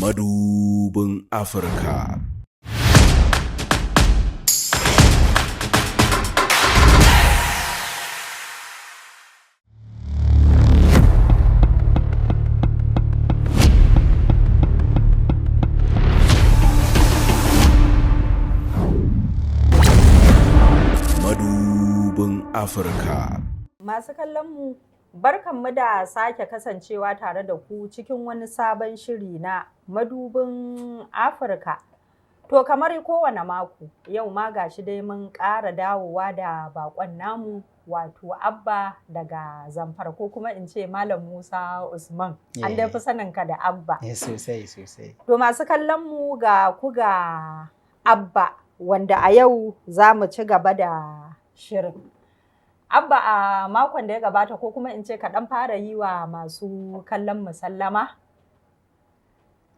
Madubin Afirka. Madubin Afirka. Masu kallon mu, barkanmu da sake kasancewa tare da ku cikin wani sabon shiri na Madubin Afirka. To kamar kowane mako, yau ma gashi dai mun ƙara dawowa da baƙon namu, wato Abba daga Zamfara, ko kuma in ce Malam Musa Usman. An dai fi sanin ka da Abba. Eh, sosai sosai. To masu kallon mu, ga ku ga Abba, wanda a yau za mu ci gaba da shirin. Abba, a makon da ya gabata, ko kuma in ce ka ɗan fara yi wa masu kallon mu sallama.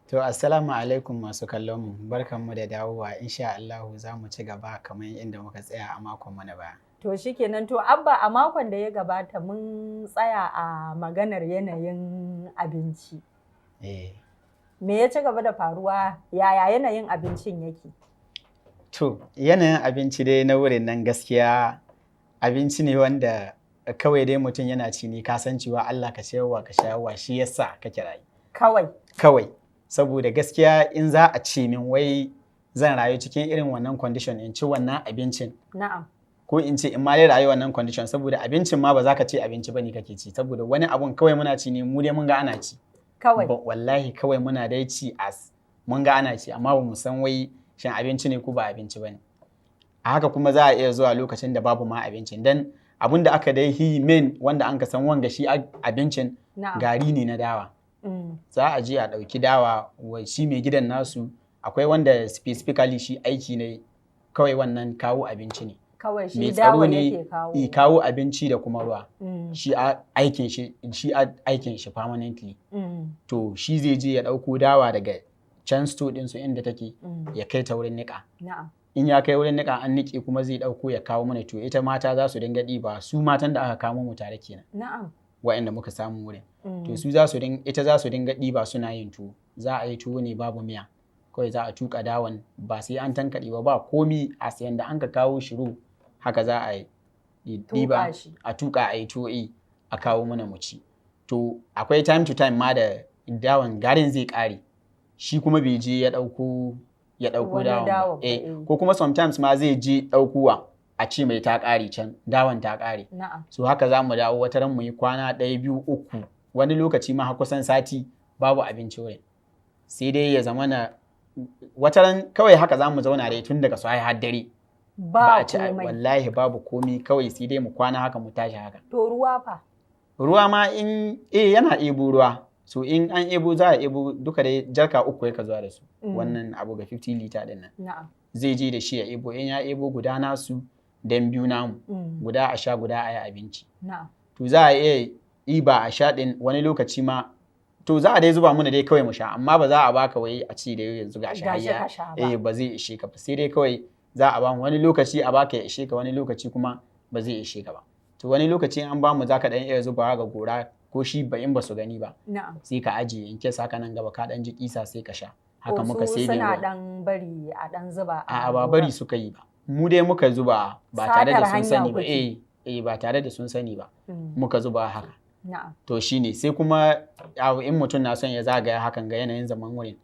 To, assalamu alaikum masu kallon mu, barkanmu da dawowa. Insha Allahu za mu ci gaba kamar inda muka tsaya a makon mu na baya. To shikenan. To Abba, a makon da ya gabata mun tsaya a maganar yanayin abinci. Me ya ci gaba da faruwa? Yaya yanayin abincin yake? To, yanayin abinci dai na wurin nan, gaskiya abinci ne wanda kawai dai mutum yana ci ne ka san cewa Allah ka ciyarwa ka shayarwa shi yasa kake rayu. Kawai. Kawai. Saboda gaskiya in za a ce min wai zan rayu cikin irin wannan condition, in ci wannan abincin, ko in ce in ma dai rayu wannan condition, saboda abincin ma ba za ka ce abinci bane kake ci, saboda wani abun kawai muna ci ne, mu dai mun ga ana ci. Kawai. Wallahi kawai muna dai ci as mun ga ana ci, amma ba mu san wai shin abinci ne ko ba abinci bane. A haka kuma za a iya zuwa lokacin da babu ma abincin, dan abun da aka dai hi main wanda an ka san wanga shi abincin, gari ne na dawa. Za a je a ɗauki dawa wa shi mai gidan nasu. Akwai wanda specifically shi aiki ne kawai wannan kawo abinci ne. Kawai shi mai tsaro dawa ne yake kawo. I kawo abinci da kuma ruwa. Shi a aikin shi, shi a aikin shi permanently. To shi zai je ya ɗauko dawa daga can store ɗin su inda take, ya kai ta wurin niƙa. In ya kai wurin niƙa an niƙe, kuma zai ɗauko ya kawo mana. To ita mata za su dinga ɗiba, su matan da aka kamo mu tare kenan, waɗanda muka samu wurin. To su za su dinga, ita za su dinga ɗiba suna yin tuwo. Za a yi tuwo ne babu miya, kawai za a tuƙa dawan, ba sai an tankaɗe ba, ba komi, a sayan da an ka kawo shiru haka za a yi ɗiba Tuƙa shi. a tuƙa a yi tuwo, a kawo mana mu ci. To akwai time to time ma da dawan garin zai ƙare, shi kuma bai je ya ɗauko Wani dawan ba. dawan ba, Eh, eh. ko kuma sometimes ma zai je ɗaukowa a ce mai ta ƙare, can dawan ta ƙare. So haka za mu dawo, wata ran mu yi kwana 1, 2, 3, wani lokaci ma har kusan sati babu abinci wurin. Sai dai ya zama na wata ran kawai haka za mu zauna dai tun daga safe har dare Ba a ci komai. Wallahi babu komi, kawai sai dai mu kwana haka mu tashi haka. To ruwa fa? Ruwa ma in yana ebo ruwa. So in an ebo, za a ebo duka dai jarka 3 yaka zuwa da su. Wannan abu ga 50 liter din nan. Zai je da shi ya ebo, in ya ebo guda nasu dan biyu namu. Guda a sha, guda a yi abinci. To za a iya ɗiba a sha ɗin wani lokaci ma. To za a dai zuba mana dai kawai mu sha, amma ba za a baka wai a ce dai yanzu gashi har Gashi ya ka sha ba. Eh, ba zai ishe ka ba, sai dai kawai za a ba mu wani lokaci a baka ya ishe ka, wani lokaci kuma ba zai ishe ka ba. To wani lokaci in an ba mu, za ka ɗan iya zubawa ga gora ko shi ba in ba su gani ba, sai ka ajiye in case haka nan gaba ka ɗan ji kisa sai ka sha. Haka Ko muka su sai suna ruwa. ɗan bari a ɗan zuba A'a, ba bari goran? suka yi ba, mu dai muka zuba ba tare da Satar sun hanya sani ba. kuke. Eh eh, ba tare da sun sani ba muka zuba haka. To shine sai kuma abu in mutum na son ya zagaya hakan ga yanayin zaman wurin.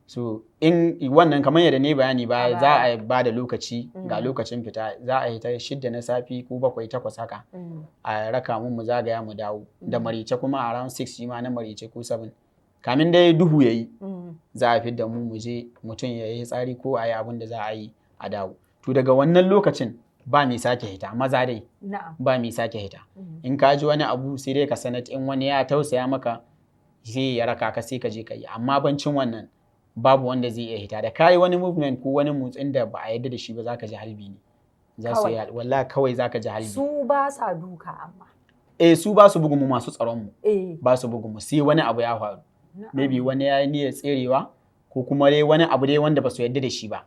So in wannan kamar yadda ne bayani ba, A za baya. a ba da lokaci ga lokacin fita, za a yi ta 6 na safe ko 7, 8 haka, a raka mu mu zagaya mu dawo da marice kuma around 6 shi ma na marice ko 7, kamin dai duhu yayi, za a fidda mu mu je mutum ya yi tsari ko a yi abin da za a yi a dawo. To daga wannan lokacin ba mai sake hita, maza dai ba mai sake hita. In ka ji wani abu sai dai ka sanat, in wani ya tausaya maka sai ya raka ka, sai ka je ka yi, amma bancin wannan babu wanda zai iya hita. Da kayi wani movement ko wani motsin da ba a yarda da shi ba, zaka ji halbi ne za su Kawai. yi. Wallahi kawai zaka ji halbi. Su ba sa duka amma? Eh, su ba su bugu mu, masu tsaron mu ba su bugu mu, sai wani abu ya faru, maybe wani ya yi niyyar tserewa ko kuma dai wani abu dai wanda ba su yarda da shi ba,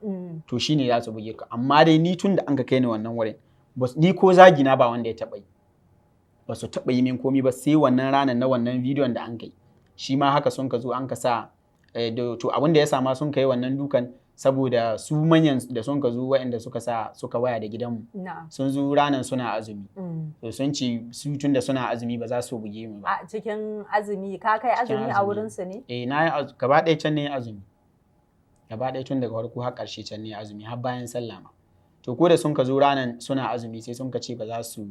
to shine za su buge ka. Amma dai ni tun da an ka kai ni wannan wurin, ni ko zagi na ba wanda ya taɓa yi, ba su taɓa yi min komi ba, sai wannan ranar na wannan bidiyon da an kai. Shi ma haka sun ka zo an ka sa To abin da ya sama sun kai wannan dukan, saboda su manyan da sun ka zo, waɗanda suka sa suka waya da gidanmu, sun zo ranan suna azumi. To sun ce su tun da suna azumi ba za su buge mu ba. A cikin azumi ka kai Cikin azumi a azumi. wurin su ne? Eh, na yi gaba ɗaya can ne azumi, gaba ɗaya tun daga farko har ƙarshe can ne azumi, har bayan sallah ma. To ko da sun ka zo ranan suna azumi, sai sun ka ce ba za su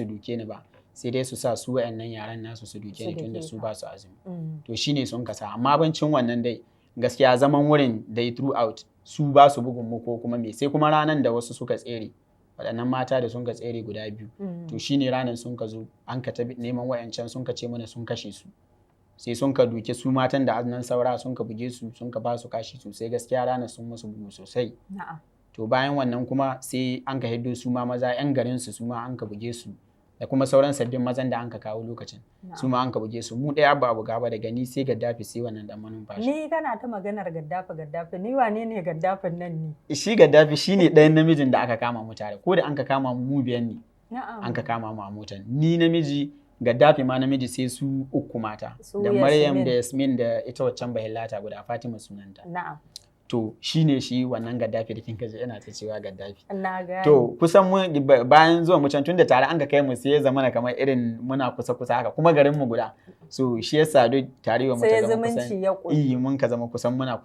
duke ni ba, sai dai su sa su wayannan yaran nasu su duke Su ni tunda duke su ka. ba su azumi. To shine sun ka sa. Amma bancin wannan dai, gaskiya zaman wurin dai throughout su ba su bugun mu ko kuma me, sai kuma ranan da wasu suka tsere, waɗannan mata da sun ka tsere guda biyu. To shine ranan sun ka zo an ka tabi neman wayancan, sun ka ce mana sun kashe su, sai sun ka duke su matan da aznan saura, sun ka buge su, sun ka ba su kashi sosai. Gaskiya ranar sun musu bugu sosai. To bayan wannan kuma sai an ka hiddo su ma maza yan garin su, su ma an ka buge su, da kuma sauran sabbin mazan da an ka kawo lokacin, su ma an ka buge su. Mu ɗaya ba buga ba, daga ni sai Gaddafi sai wannan dan manumfashi. Ni kana ta maganar Gaddafi, Gaddafi, ni wane ne Gaddafin nan ne? Shi Gaddafi shine ɗayan namijin da aka kama mu tare. Ko da an ka kama mu, mu biyan ne. An ka kama mu a motan, ni namiji, Gaddafi ma namiji, sai su uku mata. Su Da Maryam Yasmin. da Yasmin da ita waccan bahillata guda, Fatima sunanta. To shine shi wannan Gaddafi da kinka ji ina ta cewa Gaddafi. Na gane. To kusan mu bayan zuwa mu can, tunda tare an ka kai mu, sai ya zama kamar irin muna kusa kusa haka, kuma garin mu guda, so shi yasa duk tare mu sai ta zama zumunci kusan ya ƙullu. Eh, mun ka zama kusan muna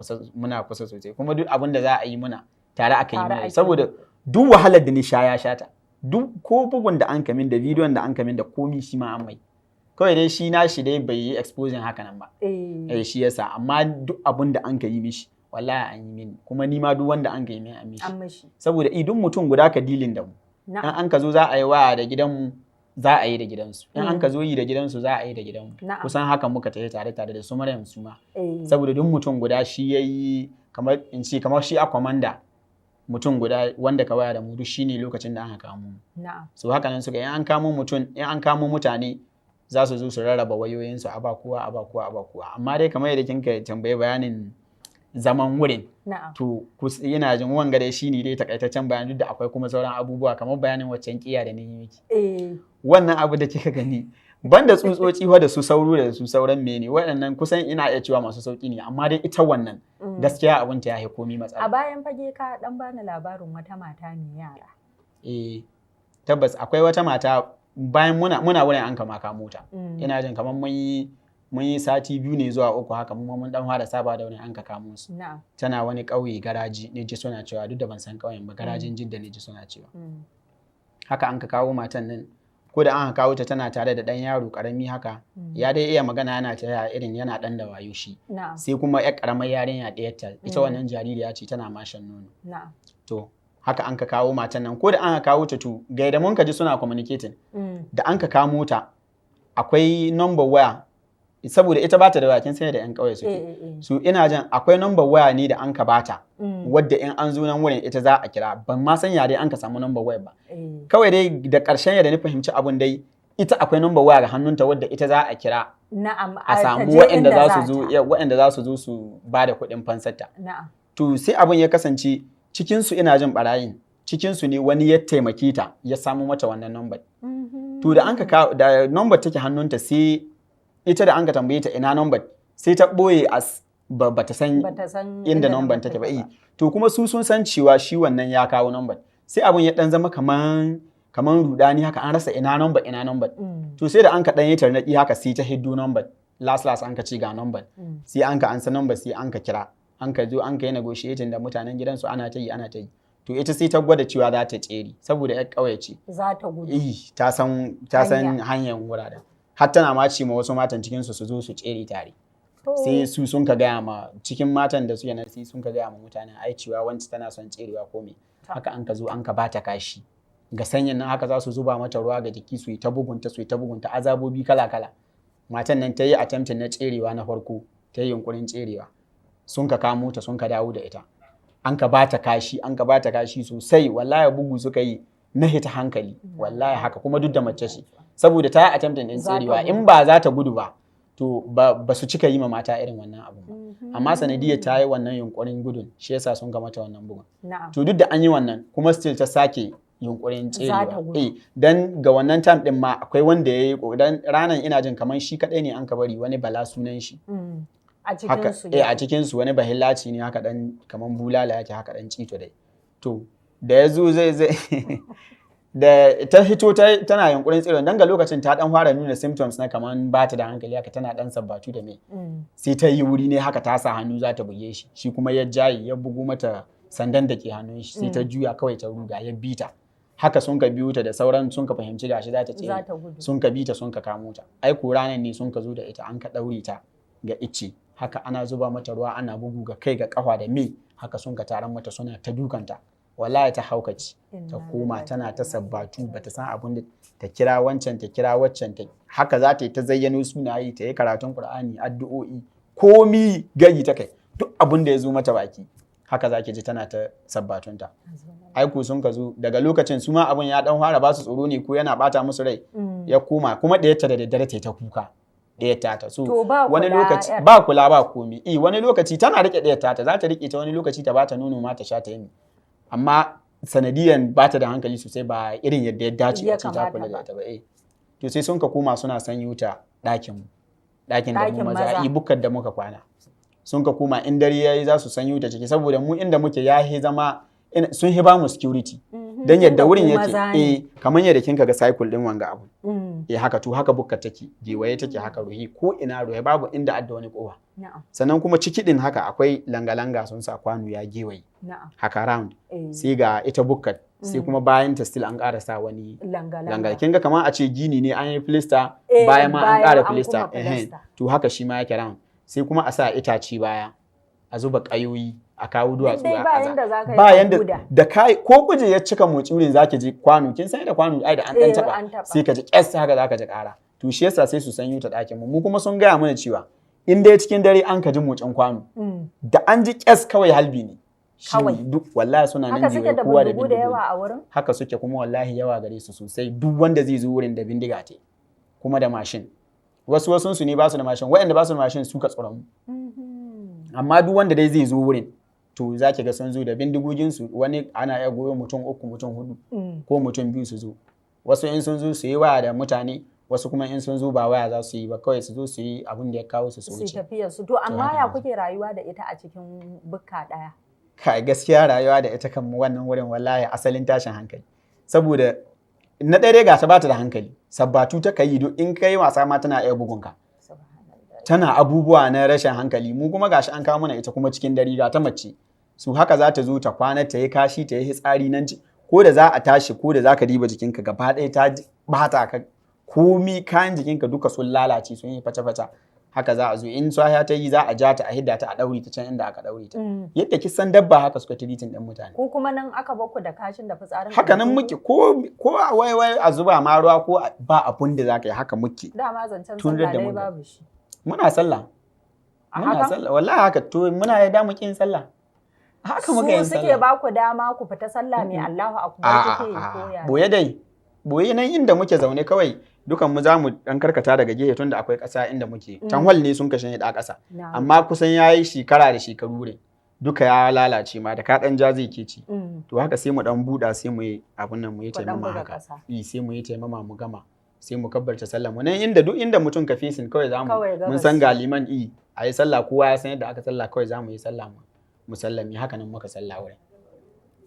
kusa sosai, kuma duk abin da za a yi muna tare aka yi Tare muna, ake. saboda duk wahalar da ni sha ya shata, duk ko bugun da an kamin da bidiyon da an kamin da komi shi ma an mai. Kawai dai shi na shi dai bai yi exposing haka nan ba. Eh, shi yasa. Amma duk abin da an ka yi mishi, wallahi an yi mini, kuma ni ma duk wanda an ka yi min an mishi. An mishi. Saboda idan mutum guda ka dealing da mu, in an ka zo za a yi waya da gidanmu, za a yi da gidansu. In an ka zo yi da gidansu, za a yi da gidanmu. Kusan haka muka tafi tare tare da su Maryam su ma, saboda duk mutum guda shi yayi, kamar in ce kamar shi a commander, mutum guda wanda ka waya da mu duk shine lokacin da aka kamo mu. So haka nan suka in an kamo mutum, in an kamo mutane, za su zo su rarraba wayoyinsu, a ba kowa, a ba kowa, a ba kowa. Amma dai kamar yadda kinka tambaye bayanin zaman wurin, to yana jin wanga dai shine dai takaitaccen bayani, duk da akwai kuma sauran abubuwa, kamar bayanin waccan kiya da ni yi miki. Wannan abu da kika gani, banda tsutsotsi fa da su sauro da su sauran mene, waɗannan kusan ina iya cewa masu sauki ne, amma dai ita wannan gaskiya abin ta ya komi A matsala. bayan fage ka dan bani labarin wata mata mai yara. Eh, tabbas akwai wata mata. Bayan muna wurin an kama ka mota, ina jin kamar mun yi sati 2 ne zuwa 3 haka, mu ma mun dan fara saba da wani, an ka kamo su. Tana wani ƙauye, Garaji ne ji suna cewa, duk da ban san ƙauyen ba, Garajin Jidda ne ji suna cewa. Haka an ka kawo matan nan. Ko da an ka kawo ta, tana tare da ɗan yaro ƙarami haka, ya dai iya magana, yana ta irin yana ɗan da wayo shi. Sai kuma ƴar ƙaramar yarinya ɗiyarta ita, wannan jaririya ce, tana ma shan nono. To haka an ka kawo matan nan. Ko da an ka kawo ta, to ga da mun ka ji suna communicating, da an ka kamo ta, akwai number waya, saboda ita bata da waya, kin sani da yan ƙauye suke. So ina jin akwai number waya ne da an ka bata, wadda in an zo nan wurin ita za a kira. Ban ma san ya dai an ka samu number waya ba. Kawai dai da ƙarshen yadda ni fahimci abun dai, ita akwai number waya ga hannunta wadda ita za a kira a ta samu je waɗanda inda za su zo ta. Ya, waɗanda za su zo su ba da kuɗin fansarta. To sai abun ya kasance cikin su, ina jin barayin cikin su ne wani ya taimake ta ya samu mata wannan number. To da an ka da number take hannunta, sai ita da an ka tambaye ta ina number, sai ta ɓoye as ba ta san Bata san inda number take ba. Eh, to kuma su sun san cewa shi wannan ya kawo number. Sai abun ya dan zama kaman rudani haka, an rasa ina number, ina number. To sai da an ka dan yi tarnaki haka, sai ta hiddo number. Last last an ka ci ga number. Sai an ka ansa number, sai an ka kira, an ka zo an ka yi negotiating da mutanen gidansu, ana ta yi, ana ta yi. To ita sai ta gwada cewa za ta tsere, saboda yar ƙauye ce. Za ta gudu. Eh, ta san hanyar wuraren, har tana ma ce ma wasu matan cikin su su zo su tsere tare. Sai su sun ka gaya ma cikin matan da suke nan, sai sun ka gaya ma mutanen ai cewa wancan tana son tserewa ko me. Haka an ka zo an ka bata kashi ga sanyin nan, haka za su zuba mata ruwa ga jiki, su yi ta bugunta, su yi ta bugunta, azabobi kala kala. Matan nan ta yi attempting na tserewa na farko, ta yi yunkurin tserewa, sun ka kamo ta, sun ka dawo da ita, an ka bata kashi, an ka bata kashi sosai. Wallahi bugu suka yi na hita hankali wallahi haka, kuma duk da mace ce, saboda ta yi attempting din Za ta tserewa. gudu. In ba za ta gudu ba, to ba su cika yi ma mata irin wannan abun ba. Amma sanadiyar ta yi wannan yunkurin gudun, shi yasa sun ga mata wannan bugun. To duk da an yi wannan, kuma still ta sake yunkurin Za ta tserewa. gudu. Eh, dan ga wannan time din ma akwai wanda ya yi, dan ranan ina jin kamar shi kadai ne an ka bari, wani Bala sunan shi. A Haka cikin su. A cikin su wani bahillaci ne haka, dan kaman bulala yake haka, dan cito dai. To da ya zo zai da ta hito tana yunkurin tsiro, dan ga lokacin ta dan fara nuna symptoms na kaman ba ta da hankali haka, tana dan sabbatu da me. Sai ta yi wuri ne haka, ta sa hannu za ta buge shi, shi kuma ya jaye, ya bugu mata sandan da ke hannun shi, sai ta juya kawai ta ruga, ya bi ta haka. Sun ka biyo ta da sauran, sun ka fahimci gashi za ta Za tsere. ta gudu. Sun ka bi ta, sun ka kamo ta. Ai ko ranar ne sun ka zo da ita, an ka ɗaure ta ga icce haka, ana zuba mata ruwa, ana bugu ga kai, ga kafa da me haka. Sun ka taron mata, suna ta dukanta. Wallahi ta haukaci, ta Inna koma lillahi tana wa ta inna sabbatu, bata san abun da ta kira wancan, ta kira waccan, ta haka za ta yi ta zayyano sunaye, ta yi karatun Qur'ani, addu'o'i, komi gayi ta kai, duk abun da ya zo mata baki haka zaki ji tana ta sabbatunta. Aiku sun ka zo daga lokacin, su ma abun ya dan fara ba su tsoro ne ko yana bata musu rai. Ya koma kuma ɗayarta da daddare ta yi ta kuka, ɗayar ta so To ba wani kula lokaci yar. ba kula ba komi. Wani lokaci tana rike ɗayar ta, za ta rike ta, wani lokaci ta bata nono ma ta sha ta yi, amma sanadiyan bata da hankali sosai, ba irin yadda ya dace Ya a ce ta kamata kula da ba. ita ba. To sai sun ka koma suna sanyo ta ɗakin mu, ɗakin da mu Ɗakin maza maza. Bukkar da muka kwana, sun ka koma in dare yayi za su sanyo ta ciki, saboda mu inda muke ya hi zama sun hi ba mu security, dan yadda Tunda wurin ku yake. maza ne. Kamar yadda kin ga cycle din wanga abu, haka to haka bukkar take, gewaye take haka, ruhi ko ina ruhi, babu inda adda wani kowa. Sannan kuma ciki din haka akwai langa-langa, sun sa kwano ya gewaye haka round. Sai ga ita bukkar, sai kuma bayan ta still an ƙara sa wani Langa-langa. langa. Kin ga kamar a ce gini ne an yi filista, bayan ma an bayan ƙara an filista. kuma Ehen. filista. To haka shi ma yake round, sai kuma a sa itace baya, a zuba ƙayoyi, a kawo Duk duwatsu dai a ba aza. yanda za ka yi Ba ka yanda huda. da kai ko kuje ya cika motsi wurin, zaki ji kwano, kin san da kwano ai da an dan taba An taba. sai ka ji kyas haka, zaka ji ƙara. To shi yasa sai su sanyo ta ɗakin mu. Mu kuma sun gaya mana cewa in dai cikin dare an ka ji motsin kwano, da an ji kyas kawai halbi ne. Shi Kawai. duk wallahi suna nan Haka suke jiwai da kowa da bindigu da bindigogi. yawa a wurin? Haka suke kuma wallahi yawa gare su sosai. Duk wanda zai zo wurin da bindiga te, kuma da mashin. Wasu wasun su ne ba su da mashin, waɗanda ba su da mashin suka tsoron mu. Amma duk wanda dai zai zo wurin, to za ki ga sun zo da bindigogin su. Wani ana iya goyo mutum uku, mutum hudu, ko mutum biyu su zo. Wasu in sun zo su yi waya da mutane, wasu kuma in sun zo ba waya za su yi ba, kawai su zo su yi abin da ya kawo su, su Su wuce. tafiya su. To amma Haka ya ne. kuke rayuwa da ita a cikin bukka ɗaya? Kai, gaskiya rayuwa da ita kan wannan wurin wallahi asalin tashin hankali, saboda na ɗaya dai ga ta bata da hankali, sabbatu ta kai, duk in kai wasa ma tana iya bugunka. Subhanallah. Tana abubuwa na rashin hankali. Mu kuma gashi an kawo mana ita kuma cikin dare, ga ta mace su, haka za ta zo ta kwana, ta yi kashi, ta yi hitsari nan ko da za a tashi, ko da za ka diba jikinka gaba ɗaya ta bata ka, komi kayan jikinka duka sun lalace, sun yi fata-fata. Haka za a zo in sahiya ta yi, za a ja ta, a hidda ta, a ɗaure ta can inda aka ɗaure ta. Yadda kisan dabba haka suka tiritin ɗin mutane. Ko kuma nan aka bakku da kashin da fitsarin a Haka nan jikinku? muke, ko a wai wai a zuba ma ruwa ko ba abun da za ka yi, haka muke. Dama zancen Tun sallah da dai muka- babu shi. Muna sallah. A Muna haka? sallah wallahi haka. To muna yarda mu kin sallah haka muka yin Su suke sallah. ba ku dama ku fita sallah mai Allahu akbar kuke yi ko ya? Boye dai, boye nan inda muke zaune kawai, dukan mu za mu dan karkata daga gehe tunda akwai ƙasa inda muke. Tanhwal ne sun kashe da ƙasa, amma kusan yayi shekara da shekaru ne, duka ya lalace ma, da ka dan ja zai ke ci. To haka sai mu dan buɗa, sai mu yi abun nan, mu yi Ku dan taimama buga haka. ƙasa. Sai mu yi taimama, mu gama, sai mu kabbarta sallah mu nan inda duk inda mutum ka fesin kawai za mu Kawai mun gabas. san ga liman a yi sallah, kowa ya san yadda aka sallah, kawai za mu yi sallah mu musallami. Haka nan muka sallah wurin.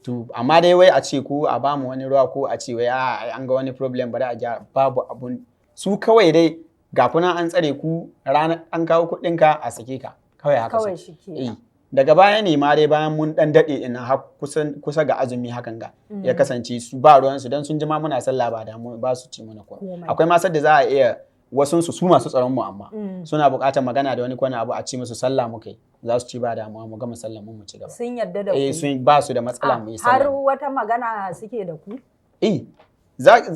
To amma dai wai a ce ko a bamu wani ruwa, ko a ce wai a ai an ga wani problem bari a gyara, babu abun. Su kawai dai ga kuna an tsare ku, ranar an kawo kuɗinka a sake ka, kawai haka Kawai suke. shi ke. Daga baya ne ma dai, bayan mun dan dade ina har kusan kusa ga azumi hakan ga, ya kasance su ba ruwan su, dan sun ji ma muna sallah ba damu ba, su ci mana ko Komai. akwai ma sadda za a iya wasun su, su masu tsaron mu, amma suna buƙatar magana da wani ko wani abu, a ce musu sallah muka yi, za su ci ba damuwa, mu gama sallah mu ci gaba. Sun yarda da ku. Sun ba su da matsala mu yi Har sallah. wata magana suke da ku? Eh,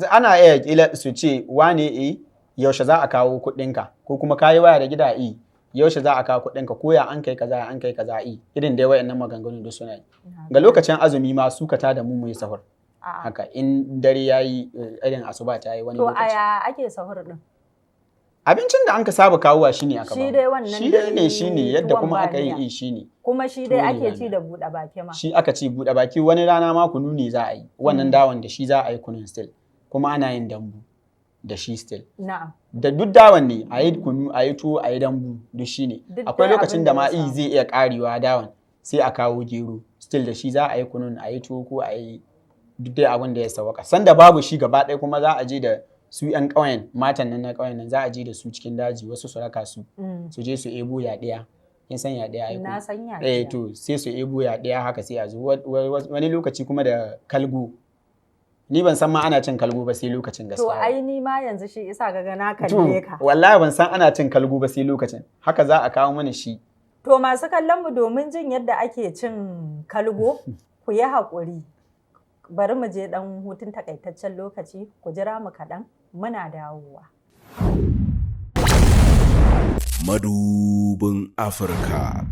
ana iya kila su ce wane, yaushe za a kawo kuɗinka, ko kuma kayi waya da gida, yaushe za a kawo kuɗinka, ko ya an kai kaza, ya an kai kaza, irin dai wayannan maganganun duk suna yi. Ga lokacin azumi ma su ka tada mu mu yi sahur. A'a. Haka in dare yayi, irin asuba ta yi wani To a lokaci. ya ake sahur din? Abincin da an ka saba kawowa shine aka Shi bamu. dai wannan Shi dai ne dai shine yadda tuwon kuma ba aka yi miya. Shine. Kuma shi dai Tuwo ne ake ba ci miya. da buɗe baki ma. Shi aka ci buɗe baki, wani rana ma kunu ne za a yi. Wannan dawon da shi za a yi kunun still. Kuma ana yin dambu. da shi still. Na'am. Da duk dawan ne, a yi kunu, a yi tuwo, a yi dambu, duk shi ne. Duk Akwai dai lokacin abin da da ma ya i samu. zai iya karewa dawan, sai a kawo gero still, da shi za a yi kunun, a yi tuwo, ko a yi duk dai abin da ya sawaka. Sanda babu shi gaba ɗaya kuma, za a je da su 'yan ƙauyen, matan nan na ƙauyen nan, za a je da su cikin daji, wasu su raka su, su je su ebo yaɗiya. Kin san yaɗiya ai ko? Na san yaɗiya. Eh, to sai su ebo yaɗiya haka, sai a zo. Wani lokaci kuma da kalgo. Ni ban san ma ana cin kalgo ba sai lokacin, To gaskiya. ai ni ma yanzu shi isa ga na To, kalle ka. wallahi ban san ana cin kalgo ba sai lokacin. Haka za a kawo mana shi. To masu kallon mu, domin jin yadda ake cin kalgo, ku yi haƙuri. Bari mu je ɗan hutun takaitaccen lokaci, ku jira mu kaɗan, muna dawowa. Madubin Afirka.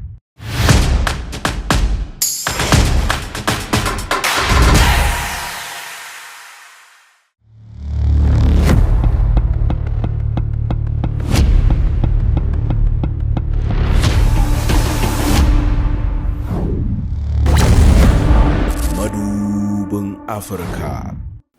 Madubin Afirka.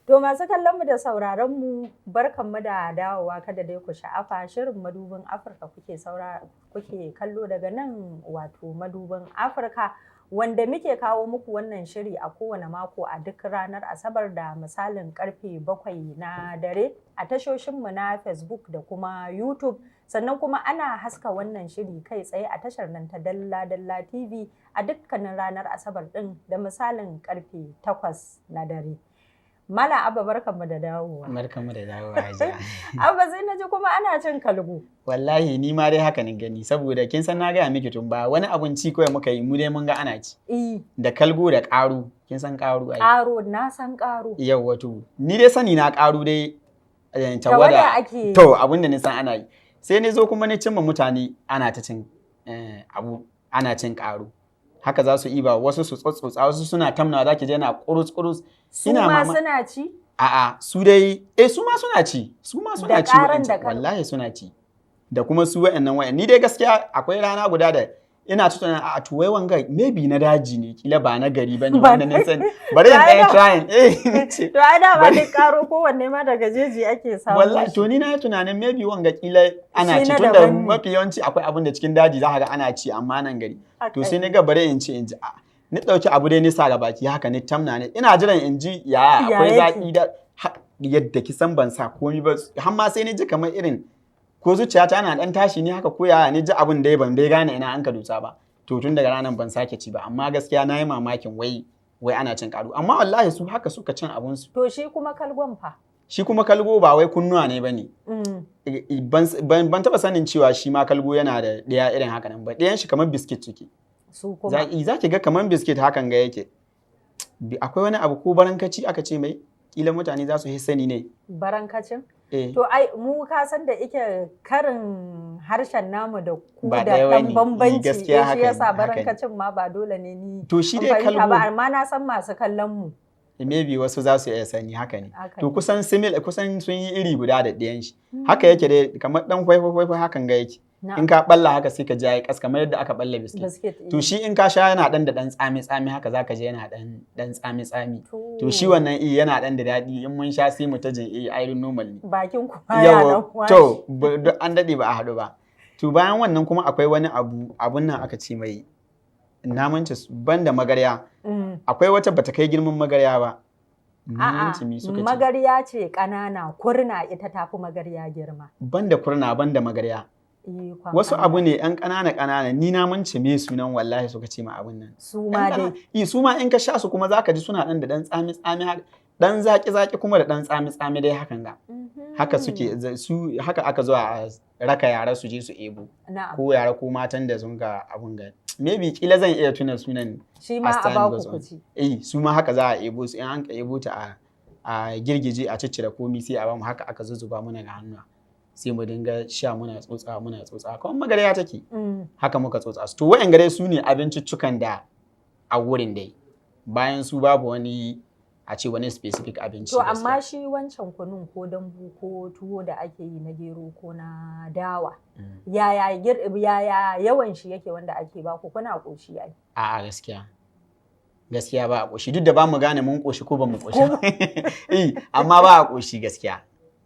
To masu kallon mu da sauraron mu, barkanmu da dawowa. Kada dai ku sha'afa, shirin Madubin Afirka kuke saura kuke kallo daga nan, wato Madubin Afirka, wanda muke kawo muku wannan shiri a kowane mako a duk ranar Asabar da misalin karfe 7 na dare a tashoshinmu na Facebook da kuma YouTube. Sannan kuma ana haska wannan shiri kai tsaye a tashar nan ta Dalla Dalla TV a dukkanin ranar Asabar din da misalin karfe 8 na dare. Malam Abba, barkanmu da dawowa. Barkanmu da dawowa, Hajiya. Abba, sai na ji kuma ana cin kalgo. Wallahi ni ma dai haka ni gani, saboda kin san na gaya miki tun ba wani abinci kawai muka yi, mu dai mun ga ana ci. Da kalgo da ƙaru, kin san ƙaru ai? Ƙaro, na san ƙaro. Yawwa, to ni dai sani na ƙaru dai Tawada tawada. ake yi. To abin da ni san ana yi. Sai ni zo kuma ni cimma mutane ana ta cin abu, ana cin ƙaru. Haka za su iba, wasu su tsotsotsa, wasu suna tamna, za ki je yana kurus kurus. Su Ina ma mama- suna ci? A'a, su dai, eh, su ma suna ci, su ma suna Da ci ƙaran wa'ancan, da kalgo. wallahi suna ci. Da kuma su wa'annan wa'an. Ni dai gaskiya akwai rana guda da ina tunanin a to wai wanga maybe na daji ne, kila ba na gari bane Ba wanda na sani. Bari in Ba ɗaya na- trying. Eh, ce, To ai dama Bari- duk ƙaro kowanne ma daga jeji ake samu. wallahi to ni na yi tunanin maybe wanga kila ana Shi ci na tunda daban ne. mafi yawanci akwai abin da cikin daji za ka ga ana ci, amma nan gari. To sai ni ga bari in ci in ji. Ni ɗauki abu dai ni sa ga baki haka, ni tamna ne ina jiran in ji ya Ya akwai yake? zaƙi da yadda kisan ban sa komi ba, har ma sai ni ji kamar irin ko zuciyata na dan tashi ne haka ko yaya, ni ji abin dai ban dai gane ina an ka dosa ba. To tun daga ranar ban sake ci ba, amma gaskiya na yi mamakin wai wai ana cin ƙaru, amma wallahi su haka suka cin abun su. To shi kuma kalgon fa? Shi kuma kalgo ba wai kunnuwa ne bane. Ban taba sanin cewa shi ma kalgo yana da ɗaya irin haka nan ba. Ɗayan shi kamar biskit suke. Su kuma. Za ki ga kamar biskit hakan ga yake. Akwai wani abu ko barankaci aka ce mai, kila mutane za su yi sani ne. Barankacin? Eh. To ai mu ka san da ike karin harshen namu da ku Ba da ɗaya ɗan bane. bambanci. Gaskiya Eh, shi haka ne, yasa haka ne. barankacin ma ba dole ne ni To shi in dai fahimta ba, kalgo amma na san masu kallon mu. Maybe wasu za su iya sani, haka ne. Haka To ne. kusan simil, kusan sun yi iri guda da ɗayan shi. Haka yake dai, kamar ɗan kwai kwai hakan ga yake. Na'am. In ka balla haka sai ka ji yayi kas kamar yadda aka balla biskit. Biskit. To shi in ka sha yana ɗan da ɗan tsami tsami haka, zaka ji yana ɗan ɗan tsami tsami. To shi wannan i yana ɗan da daɗi, in mun sha sai mu ta jin eh ai normal ne. Bakin ku ma ya dan Yawa, washe. to duk an daɗe ba a haɗu ba. To bayan wannan kuma akwai wani abu, abun nan aka ce mai namanci banda magarya. Akwai wata bata kai girman magarya ba. A'a, Namanci mi suka ce. magarya ce ƙanana, kurna ita tafi magarya girma. Banda kurna, banda magarya. Ikon Wasu Allah. abu ne yan ƙanana ƙanana, ni na mance me sunan wallahi suka ce ma abun nan. Su ma Yan dai. ƙanana- su ma in ka sha su kuma zaka ji suna ɗan da ɗan tsami tsami haka. Ɗan zaƙi zaƙi kuma da ɗan tsami tsami dai hakan ga. Haka suke su haka aka zo a raka yara su je su ebo. Na'am. Ko yara ko matan da sun ga abun ga, maybe kila zan iya tuna sunan Shi ma as a time baku goes ku on. ci. Eh, su ma haka za a ebo su, in an ka ebo ta a girgije, a ciccire komi, sai a bamu, haka aka zuzzuba muna ga hannuwa, sai mu dinga sha muna tsotsa muna tsotsa kamar magarya take. Haka muka tsotsa su. To wa'yan gare su ne abinciccikan da a wurin dai. Bayan su babu wani a ce wani specific abinci To gaskiya. amma shi wancan kunun ko dambu ko tuwo da ake yi na gero ko na dawa, yaya yawan shi yake wanda ake baku, kuna ƙoshi ai? A'a, gaskiya. Gaskiya ba a ƙoshi, duk da ba mu gane mun ƙoshi ko ba mu ƙoshi ba. Eh, amma ba a ƙoshi gaskiya.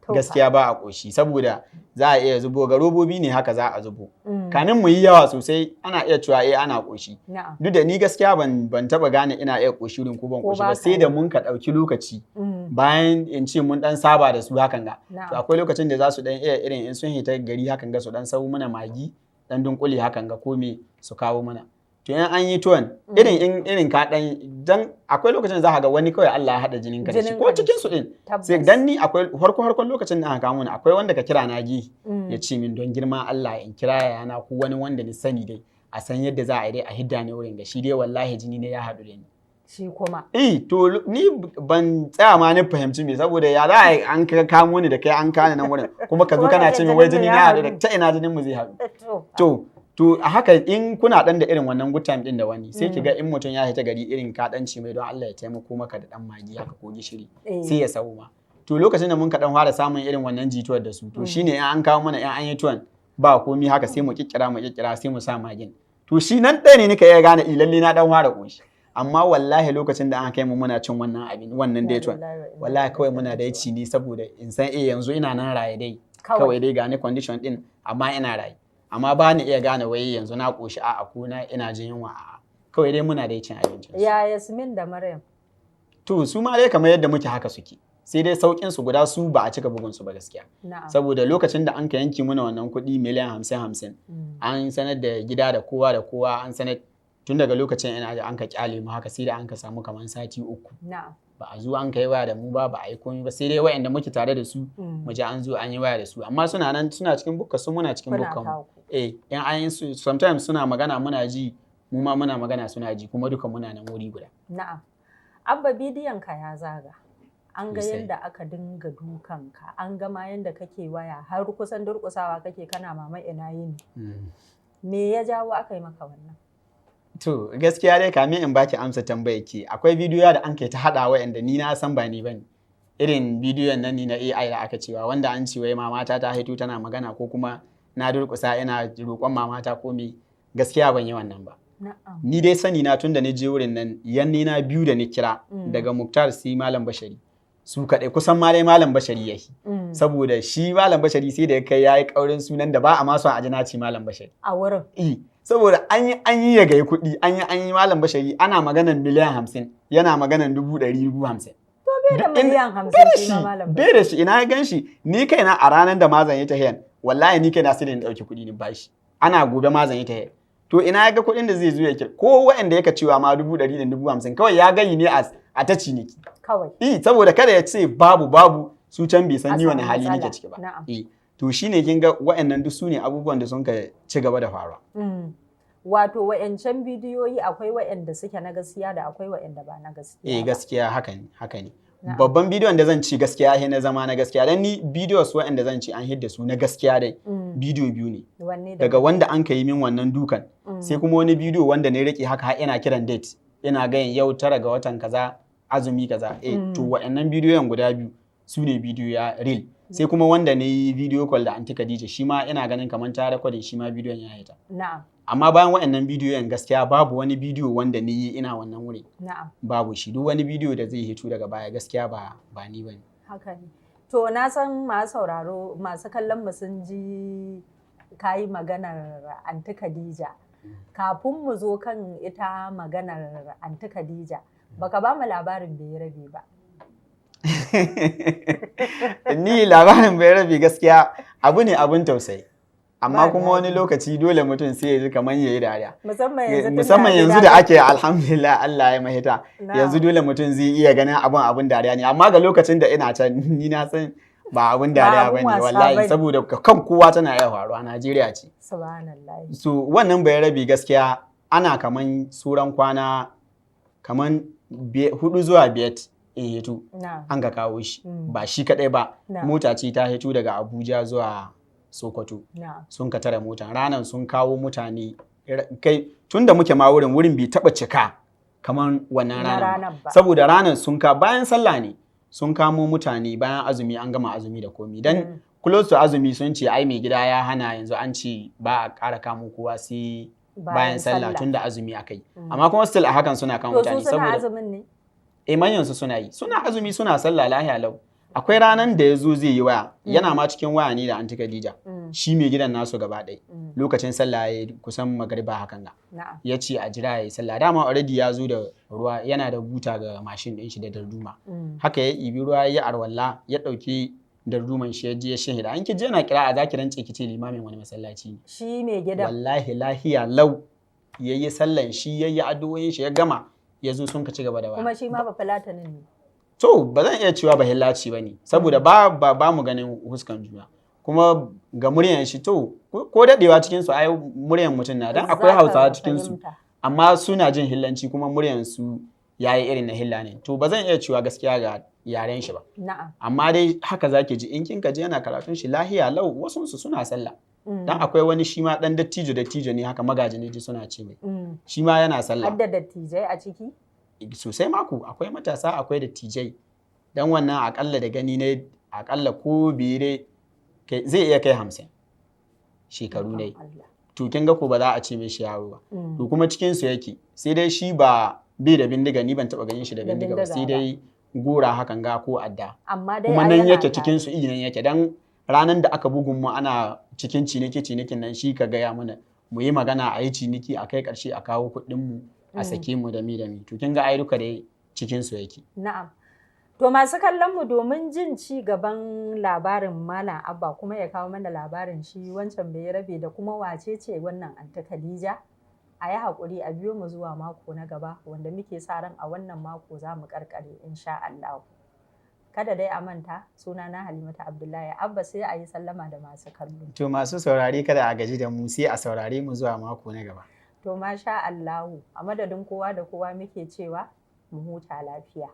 To fa. Gaskiya ba a ƙoshi, saboda za a iya zubo ga robobi ne haka za a zubo. Mm. Kamin mu yi yawa sosai ana iya cewa eh, ana ƙoshi. Na'am. Duk da ni gaskiya ban taba gane ina iya ƙoshi wurin ko ban Ko ƙoshi ba ba, ka sai yi. da mun ka ɗauki lokaci bayan in ce mun dan saba da su hakan ga. To akwai lokacin da za su dan iya irin in sun hita gari hakan ga su dan sau mana magi, dan dunkule hakan ga, ko me su kawo mana. To in an yi tuwon irin in irin ka dan dan akwai lokacin da za ka ga wani kawai Allah ya hada jinin ka da shi Jinin ko ka da cikin shi. su din. Tabbas. Sai dan ni akwai farko farkon lokacin da aka kawo mana, akwai wanda ka kira na gi ya ce min don girma Allah in kira yayana ko wani wanda ni sani dai, a san yadda za a yi dai a hidda ni wurin ga shi dai, wallahi jini ne ya haɗu da ni. Shi kuma. Eh, to ni ban tsaya ma ni fahimci me, saboda ya za a yi an ka kamo ni da kai an kane nan wurin, kuma ka zo Kuma kana ka ce ce min wai jinin jini mu na ya haɗu da haɗu. ta ina jinin mu zai haɗu? To. To a haka in kuna dan da irin wannan good time din da wani, sai ki ga in mutum ya hita gari irin ka dan ce mai don Allah ya taimako maka da dan magi haka ko gishiri, sai ya sau ma. To lokacin da mun ka dan fara samun irin wannan jituwar da su, to shine in an kawo mana, in an yi tuwon ba komi haka, sai mu kikkira mu kikkira sai mu sa magin. To shi nan ɗaya ne nika iya gane i lalle na dan fara koshi. Amma wallahi lokacin da an kai mu muna cin wannan abin, wannan dai tuwon, wallahi kawai muna da ci ne saboda in san eh, yanzu ina nan raye dai. Kawai dai gane condition din, amma ina raye, amma ba ni iya gane wai yanzu na koshi, a'a, ko na ina jin yunwa, a'a, kawai dai muna dai cin abincin su. Ya Yasmin da Maryam? To su ma dai kamar yadda muke haka suke, sai dai saukin su guda, su ba a cika bugun su ba gaskiya. Saboda lokacin da an ka yanke mana wannan kuɗi miliyan 50-50, an sanar da gida da kowa da kowa, an sanar. Tun daga lokacin ina da an ka kyale mu haka, sai da an ka samu kamar sati 3 ba a zo an kai waya da mu ba, ba a yi komai ba, sai dai wayanda muke tare da su mu ji an zo an yi waya da su, amma suna nan suna cikin bukka su, muna cikin Kuna bukkan mu. taku. Eh, in an yi su sometimes suna magana muna ji, mu ma muna magana suna ji, kuma duka muna nan wuri guda. Na'am. Abba, bidiyon ka ya zaga. An ga Sosai. yadda aka dinga dukan ka, an ga ma yadda kake waya har kusan durƙusawa kake kana mama ina yini. Me ya jawo aka yi maka wannan? To gaskiya dai kamin in baki amsa tambayar ki, akwai bidiyo da an kai ta haɗa wa'anda ni na san ba ni bane. Irin bidiyon nan ne na AI da aka cewa wanda an ce wai mamata ta haito tana magana, ko kuma na durƙusa ina roƙon mamata ko me, gaskiya ban yi wannan ba. Ni dai sani na tun da ni je wurin nan, yanni na biyu da ni kira daga Muktar sai Malam Bashari. Su kaɗai kusan ma dai Malam Bashari yake. Saboda shi Malam Bashari sai da ya kai yayi ƙaurin sunan da ba a ma son a ji na ce Malam Bashari. A wurin. Eh, saboda an yi an yi ya gayi kuɗi, an yi an yi Malam Bashari, ana maganan miliyan 50, yana maganan 100,000, 50,000. Bai da miliyan 50 Bai da shi ma shi, Malam bai da shi, ina ya gan shi? Ni kaina a ranar da ma zan yi tahiyan, wallahi ni kaina sai da in ɗauki kuɗi ni bashi. Ana gobe ma zan yi tahiyan. To ina ya ga kuɗin da zai zo ya kira? Ko waɗanda yaka cewa ma 100,000 da 50,000, kawai ya gayi ne a ta ciniki. Kawai. Eh, saboda kada ya ce babu babu su can bai san A ni wani samu hali matsala. nake ciki ba. Na'am. Eh, to shine kin ga waɗannan duk su ne abubuwan da sun ka ci gaba da faruwa. Wato wa'yancan bidiyoyi akwai wa'yanda suke na gaskiya da akwai wa'yanda ba na gaskiya Eh ba. gaskiya haka ne, haka ne. Na'am. Babban bidiyon da zan ci gaskiya he na zama na gaskiya, dan ni videos waɗanda zan ci an hidda su na gaskiya dai bidiyo biyu ne. Wanne da Daga wanda an ka yi min wannan dukan, sai kuma wani bidiyo wanda ne rike haka har ina kiran date, ina gayin yau 9 ga watan kaza, azumi kaza. Eh, to waɗannan bidiyon guda biyu su ne bidiyo ya real. Sai kuma wanda ne yi video call da Aunty Khadija, shi ma ina ganin kamar ta recording, shi ma bidiyon ya haita. Amma bayan waɗannan bidiyon gaskiya babu wani bidiyo wanda ni yi ina wannan wuri. Babu shi. Duk wani bidiyo da zai hito daga baya gaskiya ba ni bane. Haka ne. To na san masu sauraro, masu kallon mu sun ji kayi maganar Aunty Khadija. Kafin mu zo kan ita maganar Aunty Khadija, baka ba mu labarin bai rabe ba. Ni labarin bai rabe gaskiya abu ne abun tausayi. Amma Ba kuma wani daɗi. lokaci dole mutum sai ya ji kamar ya yi dariya. Musamman yanzu tun Musamman da yanzu da ake alhamdulillah Allah ya mahita. Yanzu dole mutum zai iya ganin abun abun dariya ne, amma ga lokacin da ina can ni na san ba abun dariya abun bane wasa wallahi, bane. saboda kan kowa tana iya faruwa, Najeriya ce. Subhanallah. So wannan bai rabi gaskiya ana kaman suran kwana kaman 4 zuwa 5 in hito an ka kawo shi. Ba shi kadai ba, mota ce ta hito daga Abuja zuwa Sokoto. Sun ka tare mota ranan, sun kawo mutane kai tun da muke ma wurin, wurin bai taba cika kaman wannan Na ranan ba. ranar ba. Saboda ranan sun ka bayan sallah ne sun kamo mutane, bayan azumi, an gama azumi da komi, dan close to azumi sun ce ai mai gida ya hana, yanzu an ce ba a ƙara kamo kowa sai bayan sallah tun da azumi aka yi. Amma kuma still a hakan suna kamo To mutane su suna saboda azumin ne? eh, manyan su suna yi, suna azumi, suna sallah lahiya lau. Akwai ranan da ya zo zai yi waya, yana ma cikin waya ne da Anti Khadija, shi mai gidan nasu gaba ɗaya. Lokacin sallah ya yi, kusan magariba hakan ga. Ya ce a jira ya yi sallah. Dama already ya zo da ruwa, yana da buta ga mashin ɗin shi da darduma. Haka ya ibi ruwa, ya yi arwalla, ya ɗauki darduman shi, ya je ya shahida. An ki je na kira a zaki rance ki ce limamin wani masallaci ne. Shi mai gidan. Wallahi lahiya lau ya yi sallan shi, ya yi addu'o'in shi, ya gama, ya zo sun ka ci gaba da waya. Kuma shi ma ba Fulatani ne. To ba zan iya cewa ba hillaci ba ne, saboda ba mu ganin huskan juna. Kuma ga muryan shi, to ko daɗewa cikin su ai muryan mutum na dan akwai Za ka Hausawa cikin su, fahimta. amma suna jin hillanci kuma muryan su yayi irin na hilla ne. To ba zan iya cewa gaskiya ga yaren shi ba. Amma dai haka zaki ji in kin ka je yana karatun shi lahiya lau, wasun su suna sallah. Dan akwai wani shi ma dan dattijo dattijo ne haka, magaji ne ji suna ce mai. Shi ma yana sallah. Har da dattijai a ciki? Sosai mako, akwai matasa, akwai dattijai. Dan wannan akalla da gani ne akalla ko bire zai iya kai 50 shekaru ne. Allah. To kin ga ko ba za a ce mishi yaro ba. To kuma cikin su yake, sai dai shi ba bai da bindiga, ni ban taba ganin shi da Da bindiga ba, bindiga sai ba. dai gora hakan ga ko adda. Amma dai Kuma ai nan yana yake tare. cikin su, nan yake, dan ranan da aka bugun mu ana cikin ciniki cinikin nan, shi ka gaya mana mu yi magana a yi ciniki a kai karshe a kawo kuɗin mu a sake mu da mi da mi. To kin ga ai duka dai cikin su yake. Na'am. To masu kallon mu, domin jin ci gaban labarin Malam Abba, kuma ya kawo mana labarin shi wancan bai rabe da kuma wace ce wannan Anti Khadija, a yi haƙuri a biyo mu zuwa mako na gaba, wanda muke sa ran a wannan mako za mu karkare insha Allah. Kada dai a manta, sunana Halimatu Abdullahi Abba, sai a yi sallama da masu kallo. To masu saurare, kada a gaji da mu, sai a saurare mu zuwa mako na gaba. To masha Allahu, a madadin kowa da kowa muke cewa mu huta lafiya.